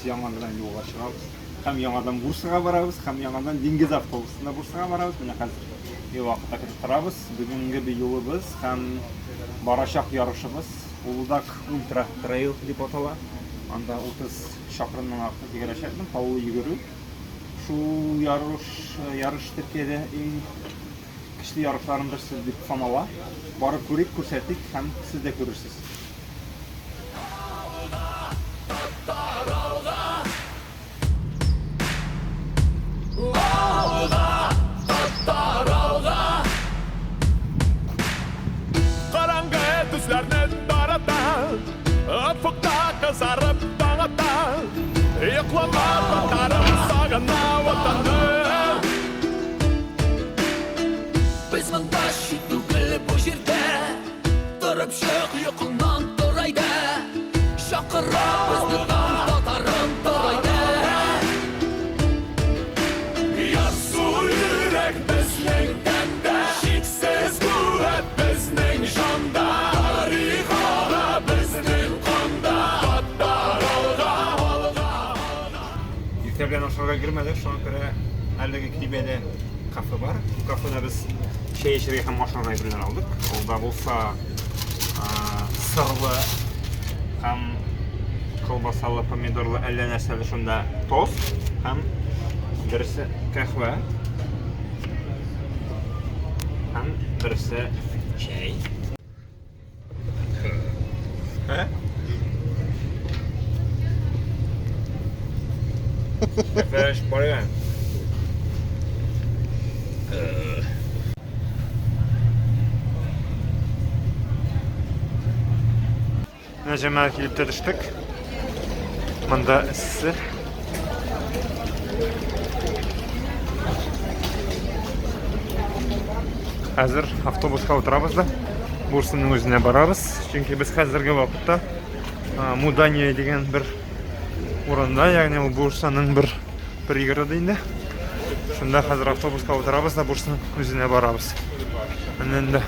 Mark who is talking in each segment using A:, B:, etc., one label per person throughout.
A: без яңадан юлга чыгабыз. Һәм яңадан Бурсага барабыз, һәм яңадан диңгез автобусында Бурсага барабыз. Менә хәзер бер вакытта көтеп торабыз. Бүгенге бер юлыбыз һәм барачак ярышыбыз Улудак Ультра Трейл дип атала. Анда 30 чакрымнан артык йөгерәчәкмен, таулы йөгерү. Шул ярыш, ярыш Төркиядә иң көчле ярышларның берсе дип санала. Барып күрик, күрсәтик һәм сез дә күрерсез.
B: Караңгы төсләрне тарата, Офыкта кызарып таң ата. Йоклама, татарым, сагына ватаным.
C: Без монда чит түгел бу җирдә. Торып чык йокыңнан, тор әйдә. Чакыра безне таң, татарым, тор әйдә.
B: Ярсу йөрәк безнең тәндә, Чиксез куәт безнең җанда. Тарих ага безнең канда, Татар алга, алга, алга.
A: Иртә белән ашарга кермәдек, шуңа күрә әлеге Кибәдә кафе бар. Бу кафеда без чәй эчәргә һәм ашарга әйберләр алдык. Ул да булса сырлы һәм колбасалы, помидорлы әллә нәрсәле шунда тост һәм берсе кәхвә һәм берсе чәй. Ә? Кәфәш барган. Менә җәмәгать килеп тә төштек. Монда эссе. Хәзер автобуска утырабыз да Бурсаның үзенә барабыз. Чөнки без хәзерге вакытта Мудания дигән бер урында, ягъни ул Бурсаның бер пригороды инде. Шунда хәзер автобуска утырабыз да Бурсаның үзенә барабыз. Менә инде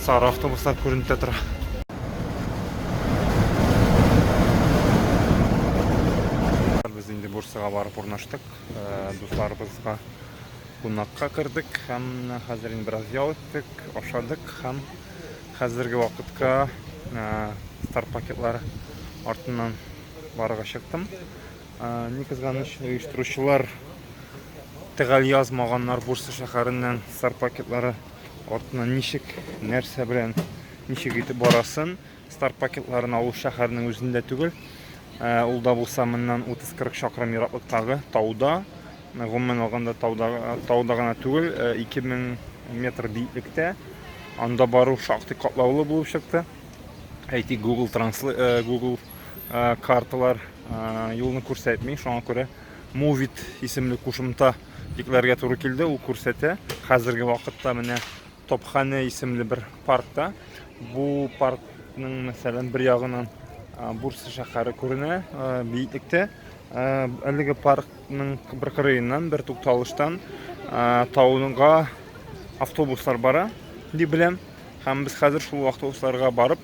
A: сары автобуслар күренеп тә тора. Без инде Бурсага барып урнаштык. Дусларыбызга кунакка кердек һәм хәзер инде бераз ял иттек, ашадык һәм хәзерге вакытка старт пакетлары артыннан барырга чыктым. Ни кызганыч, оештыручылар төгәл язмаганнар Бурса шәһәреннән старт пакетлары артыннан ничек, нәрсә белән, ничек итеп барасын. Старт пакетларын алу шәһәрнең үзендә түгел. Ул да булса моннан 30-40 чакрым ераклыктагы тауда. Гомумән алганда тауда, тауда гына түгел, 2000 метр биеклектә. Анда бару шактый катлаулы булып чыкты. Әйтик, Google Translate, Google карталар юлны күрсәтми, шуңа күрә Movit исемле кушымта йөкләргә туры килде, ул күрсәтә. Хәзерге вакытта менә Топхане исемле бер паркта. Бу паркның, мәсәлән, бер ягыннан Бурса шәһәре күренә биеклектә. Әлеге паркның бер кырыеннан, бер тукталыштан тауга автобуслар бара, дип беләм. Һәм без хәзер шул автобусларга барып,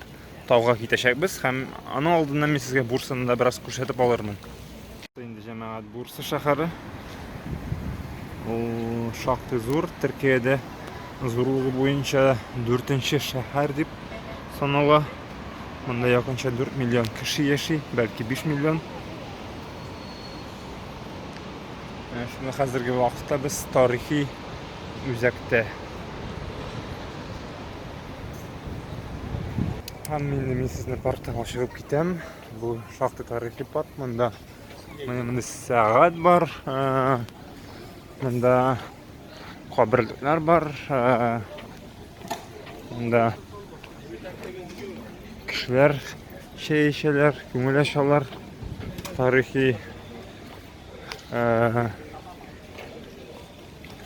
A: тауга китәчәкбез һәм аның алдыннан мин сезгә Бурсаны да бераз күрсәтеп алырмын. Инде җәмәгать Бурса шәһәре. Ул шактый зур, Төркиядә зурлыгы буенча дүртенче шәһәр дип санала. Монда якынча 4 миллион кеше яши, бәлки 5 миллион. Менә шуны хәзерге вакытта без тарихи үзәктә. Һәм инде мин сезне парктан чыгып китәм. Бу шактый тарихи парк. Монда менә монда сәгать бар. Монда каберлекләр бар. Монда кешеләр чәй эчәләр, күңел ачалар. Тарихи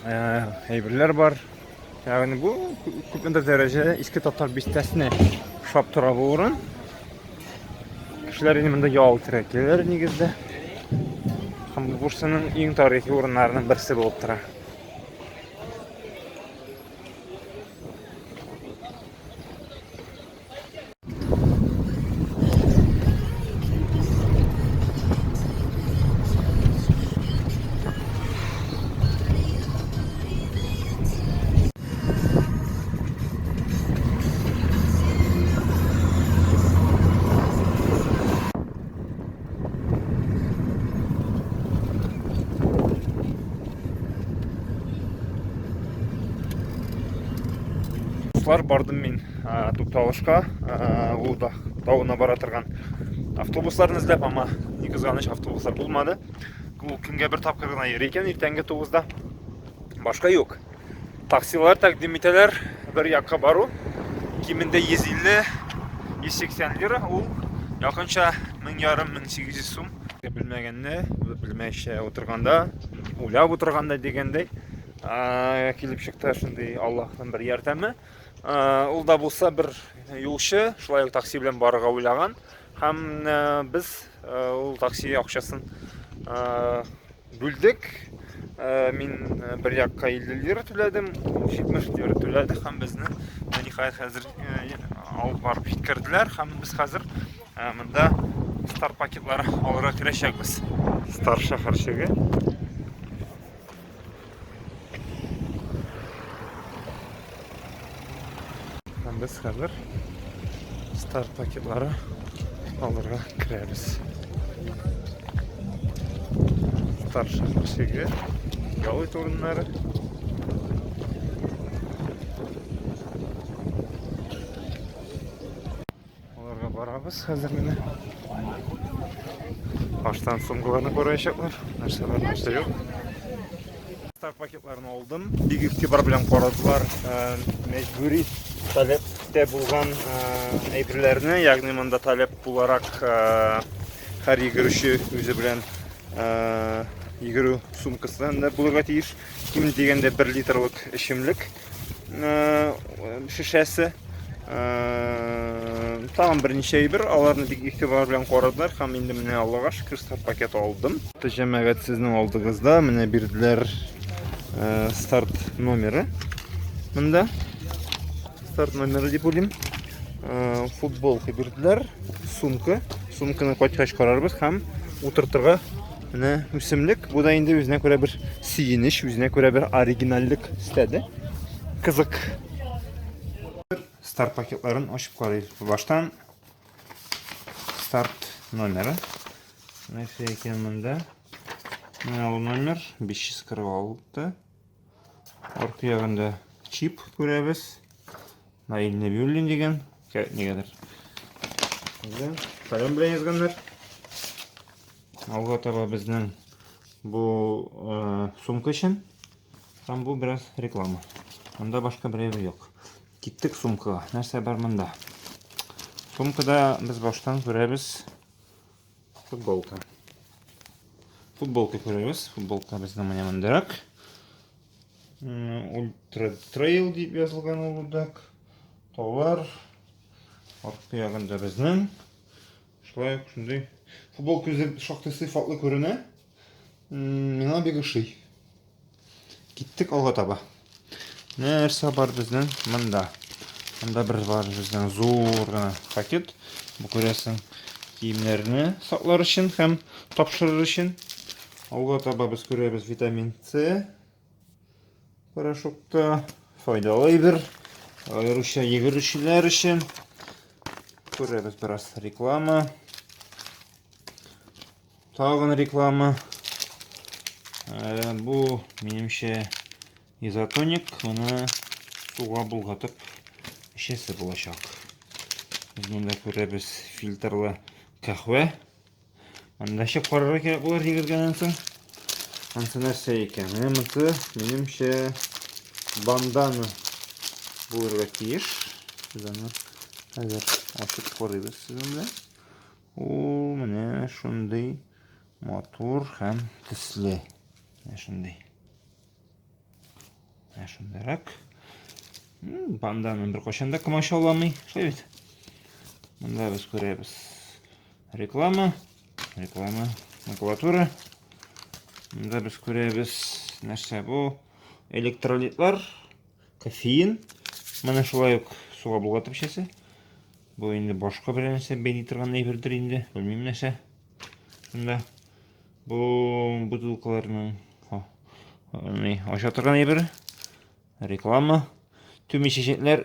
A: әйберләр бар. Ягъни бу күпмедер дәрәҗәдә Иске Татар бистәсенә ошап тора бу урын. Кешеләр инде монда ял итәргә киләләр нигездә. Һәм бу Бурсаның иң тарихи урыннарының берсе булып тора. Дуслар, бардым мин тукталышка, Улудаг тавына бара торган автобусларны эзләп, әмма ни кызганыч, автобуслар булмады. Ул көнгә бер тапкыр гына йөри икән, иртәнге 9-да. Башка юк. Таксилар тәкъдим итәләр, бер якка бару кимендә 150-180 лира, ул якынча 1500-1800 сум. Белмәгәнне, белмәйчә утырганда, уйлап утырганда дигәндәй, килеп чыкты шундый Аллаһның бер ярдәме. Ул да булса бер юлчы, шулай ук такси белән барырга уйлаган. Һәм без ул такси акчасын бүлдек. Мин бер якка 50 лира түләдем, ул 70 лира түләде һәм безне ниһаять хәзер алып барып җиткерделәр һәм без хәзер монда старт пакетлары алырга керәчәкбез. Старт шәһәрчеге. Һәм без хәзер старт пакетлары алырга керәбез. Старт шәһәрчеге, ял итү урыннары. Аларга барабыз хәзер менә. Баштан сумкаларны караячаклар. Нәрсә бар, нәрсә юк. Старт пакетларын алдым. Бик игътибар белән карадылар. Э, мәҗбүри таләптә булган э, әйберләрне, ягъни монда таләп буларак э, һәр йөгерүче үзе белән йөгерү сумкасынан да булырга тиеш. Ким дигәндә 1 литрлык эчемлек шешәсе. Тагын берничә әйбер, аларны бик игътибар белән карадылар һәм инде менә Аллага шөкер старт пакет алдым. Җәмәгать сезнең алдыгызда менә бирделәр старт номеры. Монда старт номеры дип уйлыйм. Футболка бирделәр, сумка. Сумканы кайткач карарбыз һәм утыртырга менә үсемлек. Бу да инде үзенә күрә бер сөенеч, үзенә күрә бер оригинальлек өстәде. Кызык. Старт пакетларын ачып карыйбыз. Баштан старт номеры. Нәрсә икән монда? Менә ул номер 546. Арка ягында чип күрәбез. Наиль Нәбиуллин дигән, нигәдер. Каләм белән язганнар. Алга таба безнең бу э, сумка өчен һәм бу бераз реклама. Монда башка бер әйбер юк. Киттек сумкага. Нәрсә бар монда? Сумкада без баштан күрәбез футболка. Футболка күрәбез. Футболка безнең менә мондырак. Ультра трейл дип язылган ул удак. Таулар. Арткы ягында безнең. Шулай ук шундый футбол күзе шактый сыйфатлы күренә. Миңа бик ошый. Киттек алга таба. Нәрсә бар безнең монда? Монда бер бар безнең зур гына пакет. Бу күрәсең киемнәрне саклар өчен һәм тапшырыр өчен. Алга таба без күрәбез витамин С порошокта файдалы әйбер. Аеруча йөгерүчеләр өчен. Күрәбез бераз реклама. Тагын реклама. Э, бу, минемчә, изотоник. Моны суга болгатып эчәсе булачак. Без монда күрәбез фильтрлы каһвә. Анда эчеп карарга кирәк булыр йөгергәннән соң. Ансы нәрсә икән? Менә монысы, минемчә, бандана булырга тиеш. Без аны хәзер ачып карыйбыз сезнең белән. Ул менә шундый матур һәм төсле. Менә шундый. Менә шундыйрак. Банданың беркайчан да комачауламый. Шулай бит. Монда без күрәбез реклама, реклама, макулатура. Монда без күрәбез нәрсә бу? Электролитлар, кофеин. Моны шулай ук суга болгатып эчәсе. Бу инде башка бер нәрсә бәйли торган әйбердер инде, белмим нәрсә. Шунда бу бутылкаларның ни ача торган әйбер. Реклама. Түми чәчәкләр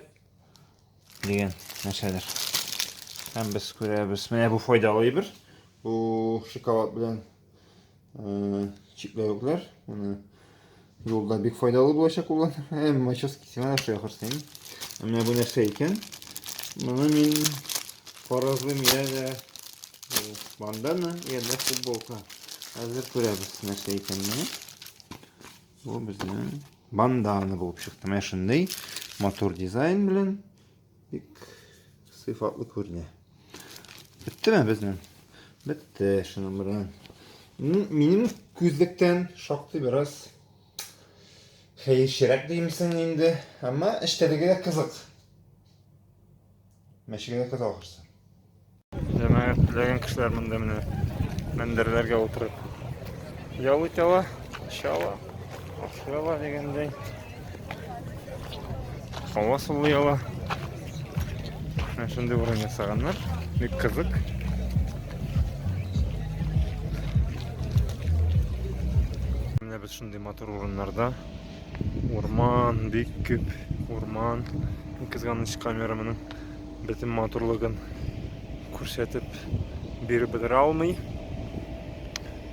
A: дигән нәрсәдер. Һәм без күрәбез, менә бу файдалы әйбер. Бу шоколад белән Ә менә бу нәрсә икән? Моны мин фаразлыйм, я дә бандана, я дә футболка. Хәзер күрәбез нәрсә икәнне. Бу безнең бандана булып чыкты. Менә шундый матур дизайн белән бик сыйфатлы күренә. Беттеме безнең? Бетте шуның белән. Минем күзлектән шактый бераз хәерчерәк димсең инде, әмма эчтәлеге дә кызык. Мәчегә дә кыз ахырсы. Җәмәгать теләгән кешеләр монда менә мендәрләргә утырып ял итә ала, эчә ала, ашый ала дигәндәй. Һава сулый ала. Менә шундый урын ясаганнар. Бик кызык. Менә без шундый матур урыннарда. Урман бик күп. Урман. Кызганыч камера моның бөтен матурлыгын күрсәтеп биреп бетерә алмый.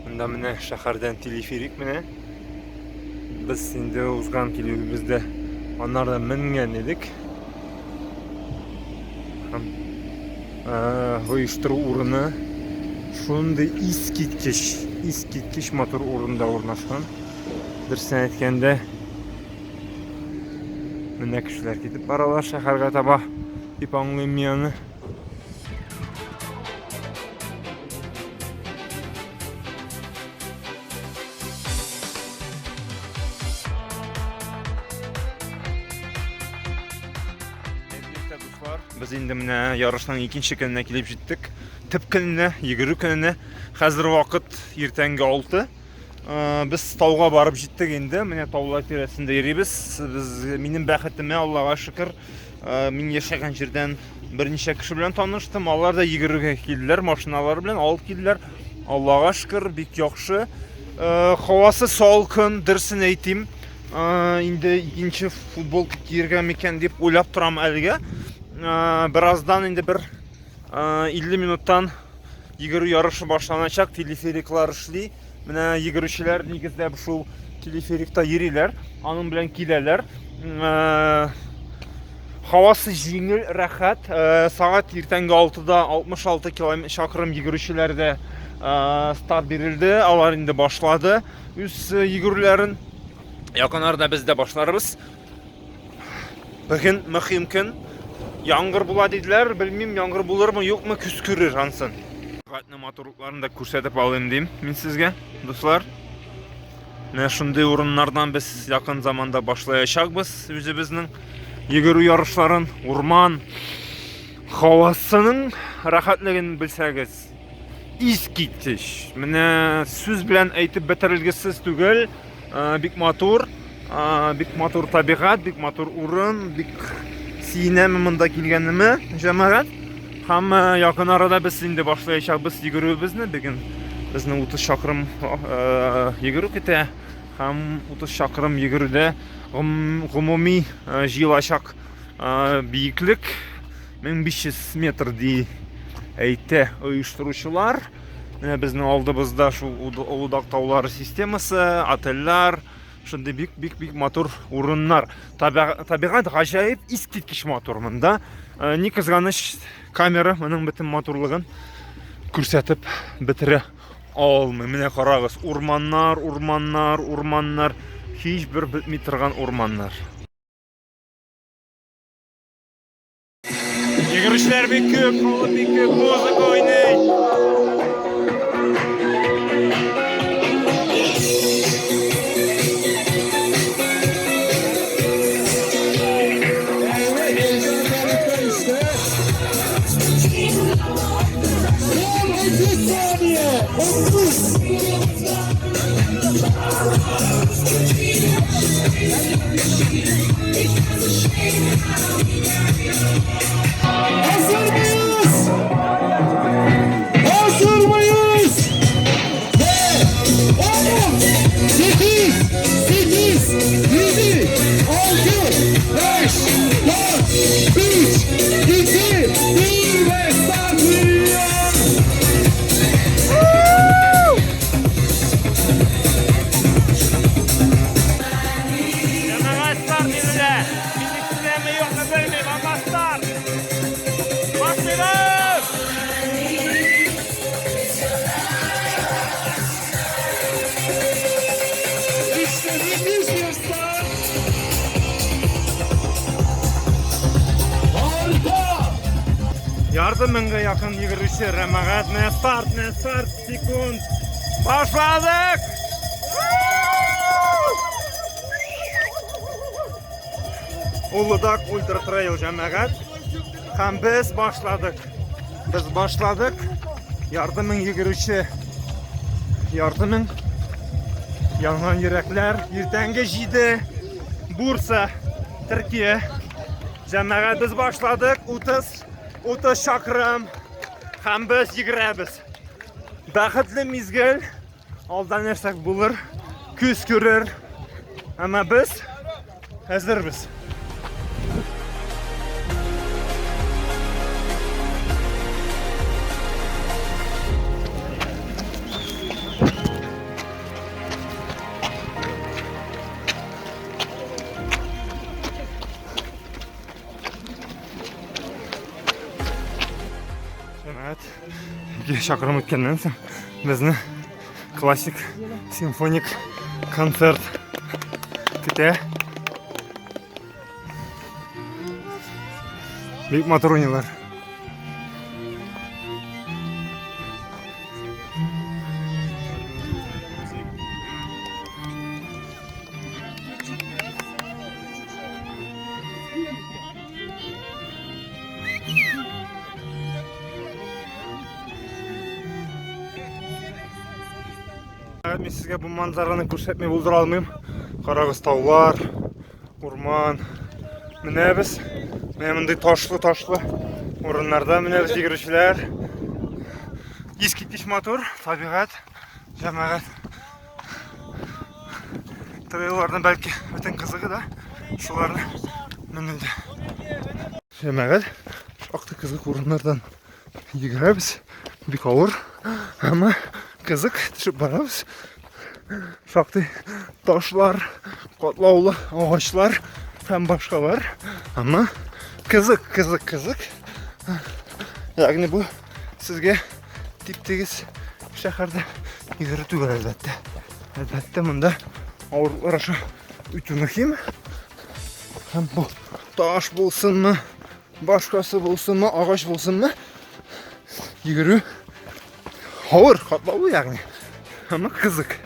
A: Монда менә шәһәрдән телеферик менә. Без инде узган килүебездә аннардан менгән идек. Һәм оештыру урыны шундый искиткеч, искиткеч матур урында урнашкан. Дөресен әйткәндә, менә кешеләр китеп баралар шәһәргә таба, дип аңлыйм мин аны. Без инде менә ярышның икенче көненә килеп җиттек. Төп көненә, йөгерү көненә. Хәзер вакыт иртәнге 6. Без тауга барып җиттек инде. Менә таулар тирәсендә йөрибез. Без минем бәхетемә, Аллага шөкер, мин яшәгән җирдән берничә кеше белән таныштым. Алар да йөгерергә килделәр, машиналары белән алып килделәр. Аллага шөкер, бик яхшы. Һавасы салкын, дөресен әйтим. Инде икенче футболка киергә микән дип уйлап торам әлегә. Бераздан инде бер 50 минуттан йөгерү ярышы башланачак, телефериклар эшли. Менә йөгерүчеләр нигездә шул телеферикта йөриләр, аның белән киләләр. Һавасы җиңел, рәхәт. Сәгать иртәнге 6-да 66 километр чакрым йөгерүчеләрдә старт бирелде. Алар инде башлады үз йөгерүләрен. Якын арада без дә башларбыз. Бүген мөһим көн. Яңгыр була диделәр, белмим, яңгыр булырмы, юкмы, күз күрер ансын. Табигатьнең матурлыкларын да күрсәтеп алыйм дим мин сезгә, дуслар. Менә шундый урыннардан без якын заманда башлаячакбыз үзебезнең йөгерү ярышларын. Урман һавасының рәхәтлеген белсәгез, искиткеч. Менә сүз белән әйтеп бетерелгесез түгел. Бик матур, бик матур табигать, бик матур урын, бик сөенәм монда килгәнемә, җәмәгать. Һәм якын арада без инде башлаячакбыз йөгерүебезне. Бүген безне 30 чакрым йөгерү көтә. Һәм 30 чакрым йөгерүдә гомуми җыелачак биеклек 1500 метр ди әйтә оештыручылар. Менә безнең алдыбызда шул Улудаг таулары системасы, отельләр, шундый бик бик бик матур урыннар. Табигать гаҗәеп искиткеч матур монда. Э, ни кызганыч, камера моның бөтен матурлыгын күрсәтеп бетерә алмый. Менә карагыз, урманнар, урманнар, урманнар, һичбер бетми торган урманнар. Йөгерешләр бик күп, халык бик күп, музыка уйный.
B: Hazır mıyız? Hazır mıyız? Ve 10, 8, 8, 7, 6, 5, 4, 3, 2, 1 ve start veriliyor.
A: Җәмәгать старт бирелә. Мине күрәме, юкмы белмим. Ярты меңгә якын йөгерүче Рәмәгать, менә старт, менә старт, секунд. Башладык! Улудак Ультра Трейл җәмәгать. Һәм без башладык. Без башладык. Ярты мең йөгерүче. Ярты мең. Янган йөрәкләр. Иртәнге 7. Бурса, Төркия. Җәмәгать без башладык. 30 30 чакрым. Һәм без йөгерәбез. Бәхетле мизгел. Алда нәрсә булыр, күз күрер. Әмма без әзербез. Җәмәгать, ике чакрым үткәннән соң безне классик симфоник концерт көтә. Бик матур уйныйлар. Мин сезгә бу манзараны күрсәтми булдыра алмыйм. Карагыз, таулар, урман. Менә без, менә мондый ташлы-ташлы урыннарда менә без йөгерүчеләр. Искиткеч матур табигать, җәмәгать. Трейлларның бәлки бөтен кызыгы да шуларны менүдә. Җәмәгать, шактый кызык урыннардан йөгерәбез. Бик авыр, әмма кызык төшеп барабыз. Шактый ташлар, катлаулы агачлар һәм башкалар. Әмма кызык, кызык, кызык. Ягъни бу сезгә тип-тигез шәһәрдә йөгерү түгел, әлбәттә. Әлбәттә, монда авырлыклар аша үтү мөһим. Һәм бу таш булсынмы, башкасы булсынмы, агач булсынмы, йөгерү авыр, катлаулы ягъни. Әмма кызык.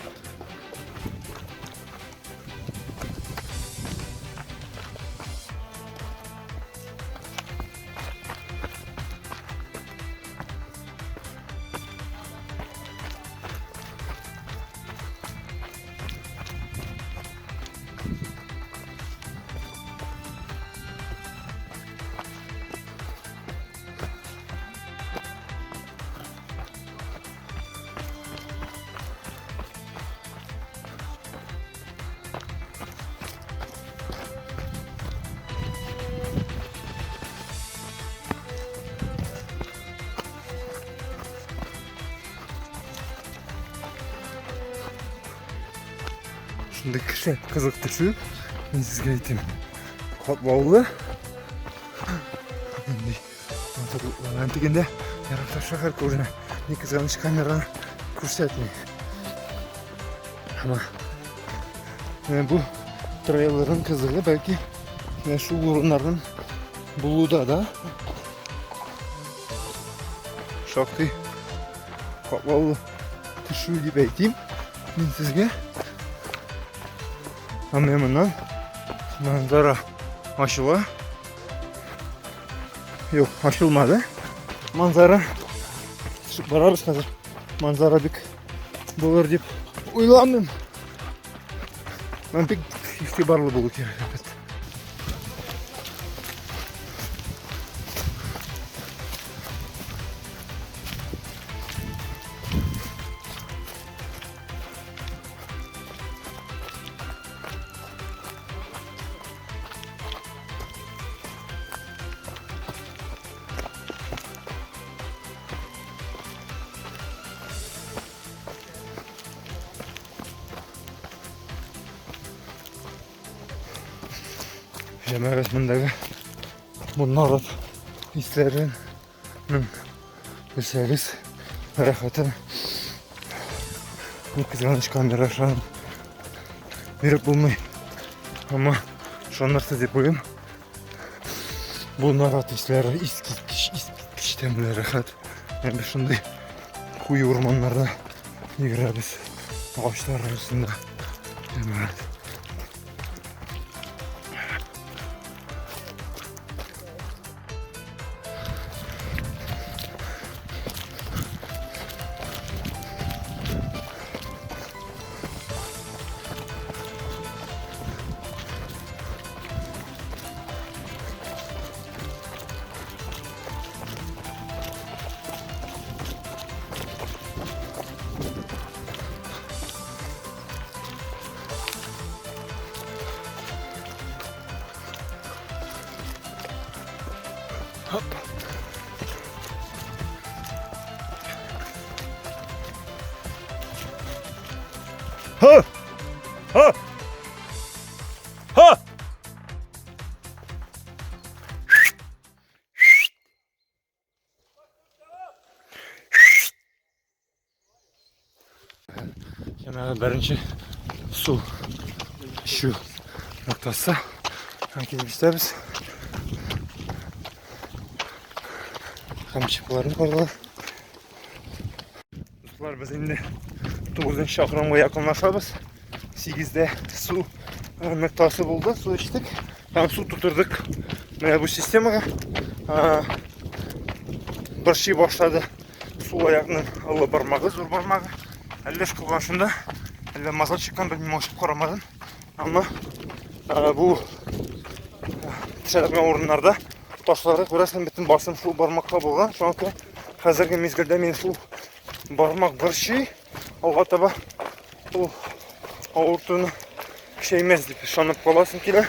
A: Шундый кеше кызык төшү, мин сезгә әйтим. Катлаулы. Нинди матурлыклар. Дигәндә еракта шәһәр күренә. Ни кызганыч камераны күрсәтми. Һәм менә бу трейлерның кызыгы бәлки менә шул урыннарның булуда да. Шактый катлаулы төшү дип әйтим мин сезгә. Һәм менә моннан манзара ачыла. Юк, ачылмады. Манзара. Төшеп барабыз хәзер. Манзара бик булыр дип уйламыйм. Мен бик игътибарлы булу кирәк, әлбәттә. Җәмәгать мондагы бу нарат исләрен белсәгез рәхәтен бу кызганыч камера аша биреп булмый. Әмма ышанырсыз дип уйлыйм. Бу нарат исләре искиткеч, искиткеч. Тәмле, рәхәт. Менә без шундый куе урманнарда йөгерәбез. Агачлар арасында. Җәмәгать. Хоп. Ха! Ха! Ха! Җәмәгать беренче су эчү ноктасы. Һәм килеп җитәбез. Һәм чыпларын каралар. Дуслар, без инде 9 чакрымга якынлашабыз. 8-дә су ноктасы булды, су эчтек. Һәм су тутырдык. Менә бу системага борчый башлады. Сул аякның олы бармагы, зур бармагы. Әллә эш кылган шунда, әллә маза чыккан, белмим, ачып карамадым. Әмма бу төшәлгән урыннарда ташлары күрәсең, бөтен басым шул бармакка булган. Шуңа күрә хәзерге мизгелдә мин шул бармак борчый, алга таба ул авыртуны көчәймәс дип ышанып каласым килә.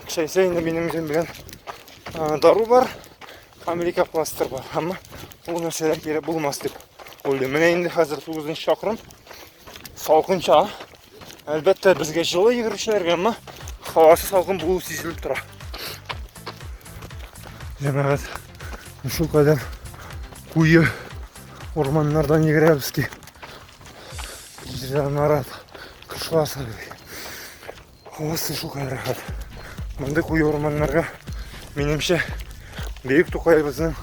A: Көчәйсә инде минем үзем белән дару бар, Америка пластыр бар. Әмма ул нәрсәләр кирәк булмас дип уйлыйм. Менә инде хәзер 9 чакрым. Салкынча. Әлбәттә, безгә җылы йөгерүчеләргә, әмма һавасы салкын булу сизелеп тора. Җәмәгать, шул кадәр куе урманнардан йөгерәбез ки. Җирдән нарат, кышласа. Һавасы шулкадәр рәхәт. Мондый куе урманнарга, минемчә, бөек Тукаебызның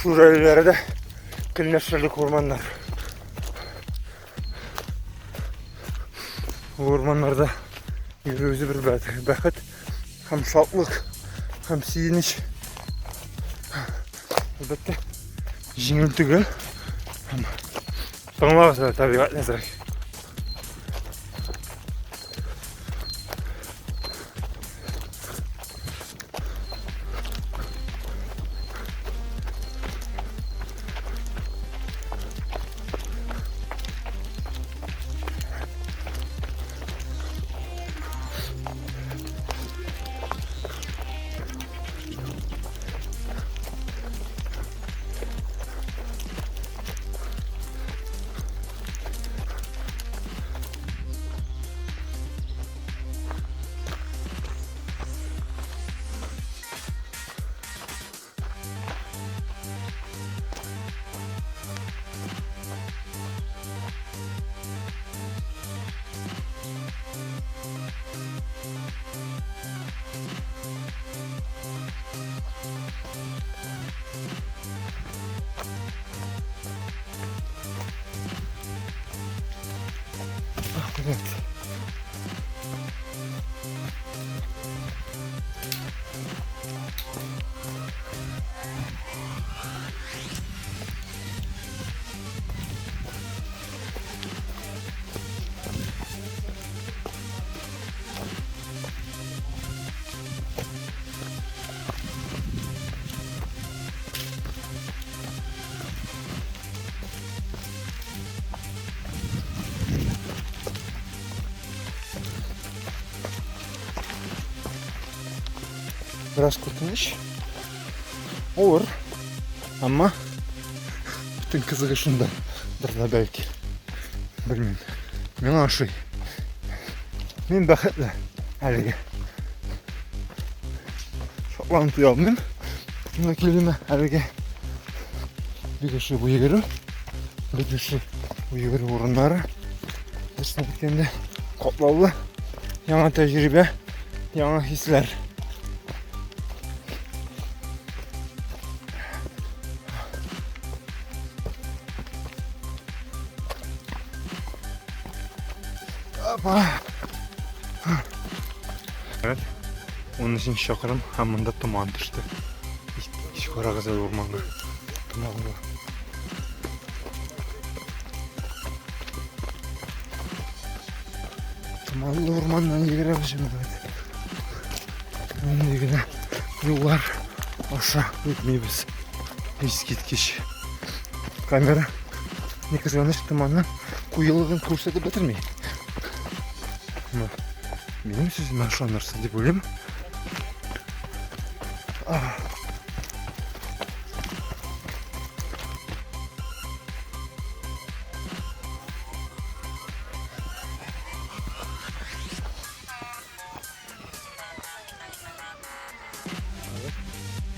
A: шүрәлеләре дә көнләшерлек урманнар. Бу урманнарда йөрү үзе бер бәхет һәм шатлык һәм сөенеч. Әлбәттә, җиңел түгел. Һәм тыңлагыз әле табигатьне әзрәк. Evet. Бераз куркыныч. Авыр. Әмма бөтен кызыгы шунда. Бер дә бәлки. Белмим. Миңа ошый. Мин бәхетле әлегә. Шатланып туя алмыйм. Миңа килдеме әлегә. Бик ошый бу йөгерү. Бик ошый бу йөгерү урыннары. Дөресен әйткәндә, катлаулы яңа тәҗрибә, яңа хисләр. Апа. Evet. 13 чакрым һәм монда томан төште. Ич карагыз әле урманга. Томанга. Томанлы урманнан йөгерәбез җәмәгать. Нинди генә юллар аша үтмибез. Искиткеч. Камера, ни кызганыч, томанның куелыгын күрсәтеп бетерми. Минем сүземә ышанырсыз дип уйлыйм.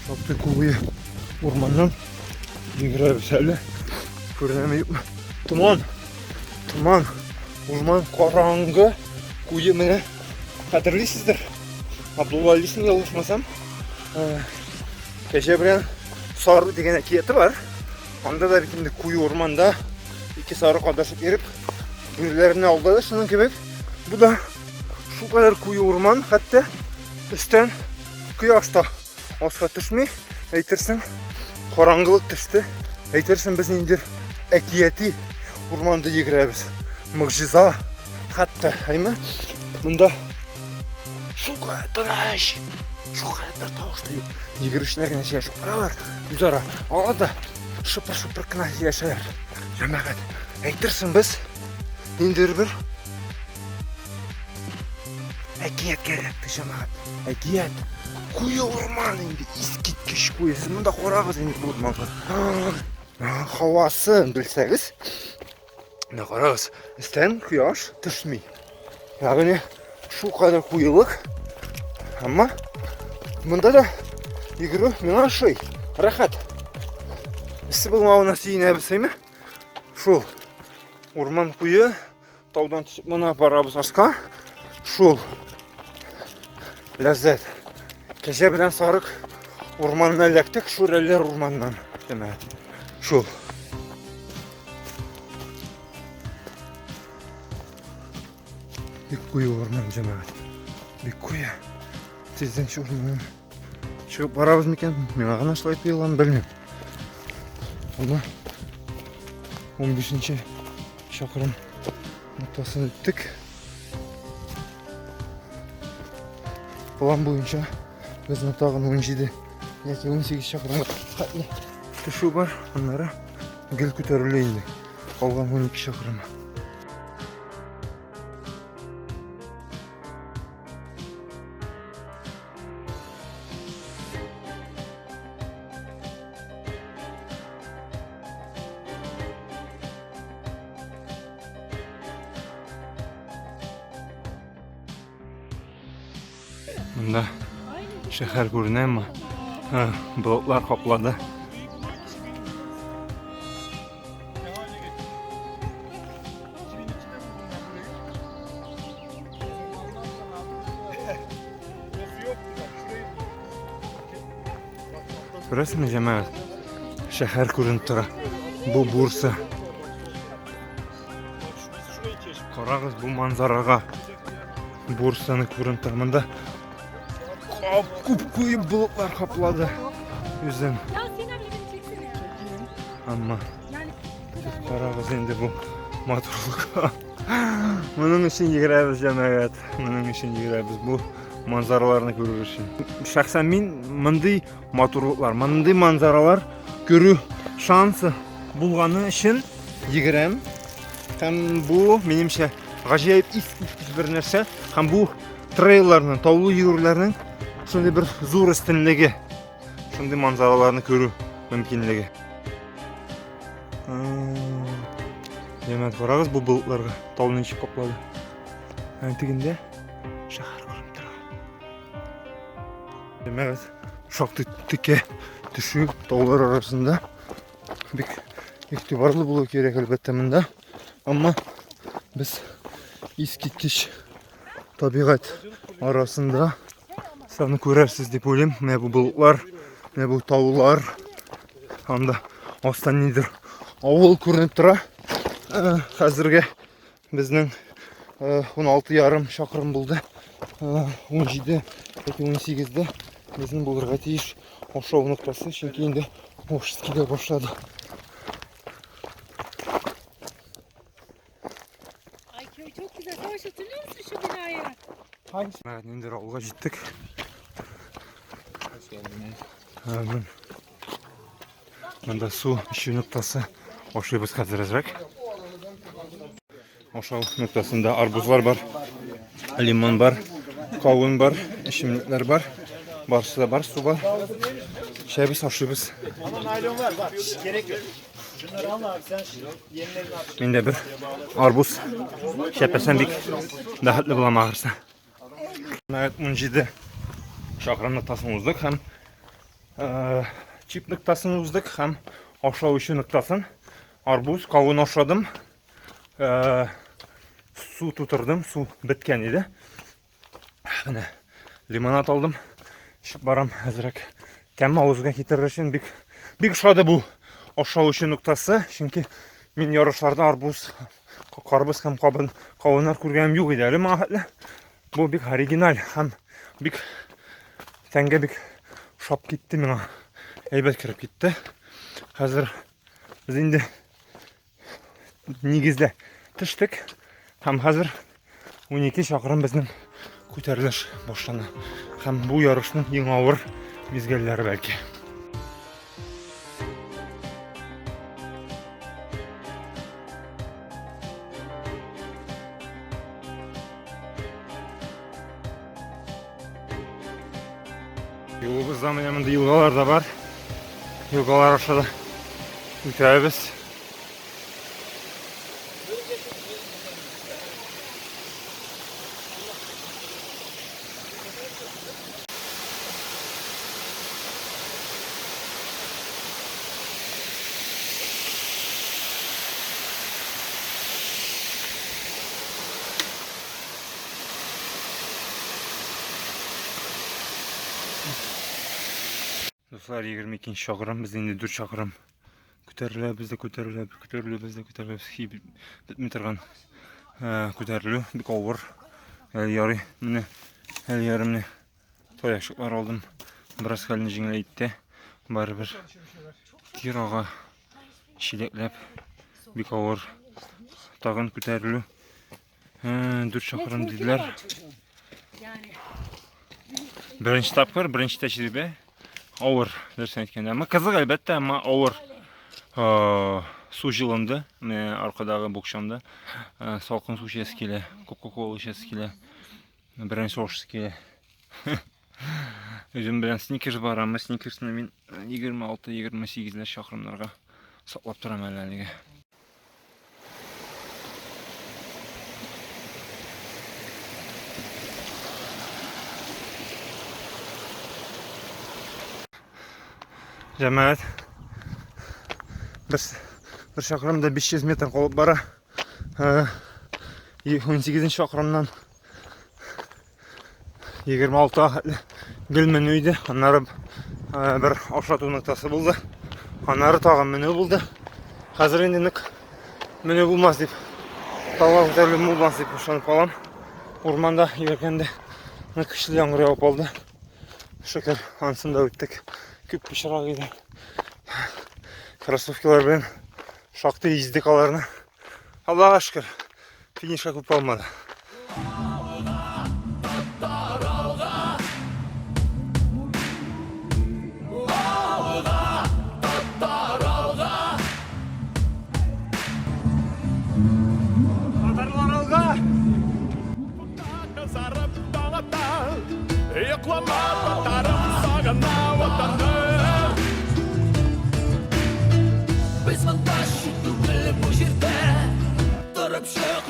A: Шактый куе урманнан йөгерәбез әле. Күренәме юкмы? Томан! Томан! Урман караңгы. Куе менә. Хәтерлисездер. Абдулла Алисин ялгышмасам. Кәҗә белән сары дигән әкияте бар. Анда да бит инде куе урманда ике сарык адашып йөреп, бүреләрне алдады шуның кебек. Бу да шулкадәр куе урман, хәтта өстән кояш та аска төшми. Әйтерсең, караңгылык төште. Әйтерсең, без ниндидер әкияти урманда йөгерәбез. Могҗиза хәтта, әйме? Монда шулкадәр тыныч, шулкадәр бер тавыш та юк. Йөгерешләр генә сөйләшеп баралар үзара. Алар да шыпыр-шыпыр кына сөйләшәләр. Җәмәгать, әйтерсең без ниндидер бер Әкияткә эләкте җәмәгать. Әкият. Куе урман инде, искиткеч куе. Сез монда карагыз инде бу урманга. Һавасын белсәгез, менә карагыз, өстән кояш төшми. Ягъни шул кадәр куелык. Әмма монда да йөгерү миңа ошый. Рәхәт. Эссе булмавына сөенәбез, әйме? Шул урман куе Таудан төшеп моны барабыз аска. Шул. Ләззәт. Кәҗә белән сарык урманына эләктек, шүрәлеләр урманнан. Җәмәгать. Шул. Бик куе урман, җәмәгать. Бик куе. Тиздән шул урманнан чыгып барабыз микән? Миңа гына шулай тоелган, белмим. Аны 15 чакрым ноктасын үттек. План буенча безне тагын 17 яки 18 чакрымга хәтле төшү бар, аннары гел күтәрелә инде. Калган 12 чакрым. Монда шәһәр күренәме? Болытлар каплады. Күрәсеңме, җәмәгать? Шәһәр күренеп тора. Бу Бурса. Карагыз бу манзарага. Бурсаны күренеп тора. Монда күп куеп болытлар каплады үзен. Әмма сез карагыз инде бу матурлыкка. Моның өчен йөгерәбез, җәмәгать. Моның өчен йөгерәбез бу манзараларны күрер өчен. Шәхсән мин мондый матурлыклар, мондый манзаралар күрү шансы булганы өчен йөгерәм. Һәм бу, минемчә, гаҗәеп искиткеч бер нәрсә. Һәм бу трейлларның, таулы йөгерүләрнең шундый бер зур өстенлеге. Шундый манзараларны күрү мөмкинлеге. Җәмәгать, карагыз бу болытларга. Тауны ничек каплады. Ә тегендә шәһәр күренеп тора. Җәмәгать, шактый текә төшү таулар арасында. Бик игътибарлы булу кирәк, әлбәттә, монда. Әмма без искиткеч табигать арасында саны күрерсез дип уйлыйм. Менә бу болытлар, менә бу таулар. Анда астан нидер авыл күренеп тора. Э, хәзергә безнең 16 ярым чакрым булды. 17 яки 18-дә безнең булырга тиеш ашау ноктасы, чөнки инде аш килә башлады.
D: Ay köy çok güzel. Savaş hatırlıyor musun şu binayı?
A: Hangisi? Инде авылга җиттек. Монда су эчү ноктасы. Ашыйбыз хәзер әзрәк. Ашау ноктасында арбузлар бар, лимон бар, кавын бар, эчемлекләр бар. Барысы да бар, су бар. Эчәбез, ашыйбыз. Мин дә бер арбуз чәпәсәм бик бәхетле булам ахырсы. 17 чакрым ноктасын уздык һәм чип ноктасын уздык һәм ашау эчү ноктасын. Арбуз, кавын ашадым. Су тутырдым, су беткән иде. Менә лимонад алдым. Эчеп барам әзрәк. Тәм авызга китерер өчен бик бик ошады бу ашау эчү ноктасы, чөнки мин ярышларда арбуз, карбыз һәм кабын, кавыннар күргәнем юк иде әле моңа хәтле. Бу бик оригиналь һәм бик тәнгә бик ошап китте миңа. Әйбәт кереп китте. Хәзер без инде нигездә төштек һәм хәзер 12 чакрым безнең күтәрелеш башлана. Һәм бу ярышның иң авыр мизгелләре бәлки. Юлыбызда менә монда елгалар да бар. Елгалар аша да үтәбез. Дуслар, 22 чакрым, без инде 4 чакрым күтәреләбез дә күтәреләбез, күтәреләбез дә күтәреләбез. Хи, бетми торган күтәрелү бик авыр. Әле ярый, менә әле ярый менә таякчыклар алдым. Бераз хәлне җиңеләйтте. Барыбер тир ага чиләкләп бик авыр. Тагын күтәрелү. 4 чакрым диделәр. Беренче тапкыр, беренче тәҗрибә. Авыр, дөресен әйткәндә. Әмма кызык, әлбәттә, әмма авыр. Су җылынды. Менә аркадагы букчамда. Салкын су эчәсе килә, Кока-кола эчәсе килә. Беренче ашысы килә. Үзем белән сникерс бар, әмма сникерсны мин 26-28 чакрымнарга саклап торам әле әлегә. Җәмәгать, бер чакрымда 500 метр калып бара. 18 чакрымнан 26 гел менү иде. Аннары бер ашату ноктасы булды. Аннары тагын менү булды. Хәзер инде нык менү булмас дип, тауга күтәрелү булмас дип ышанып калам. Урманда йөргәндә нык көчле яңгыр явып алды. Шөкер, анысын да үттек. Күп пычрак иде. Кроссовкилар белән шактый издек аларны. Аллага шөкер, финишка күп калмады. Татарлар алга!
E: Кызарып таң ата, йоклама, татарым, сагына ватаным.
C: Без монда чит түгел бу җирдә. Торып чык.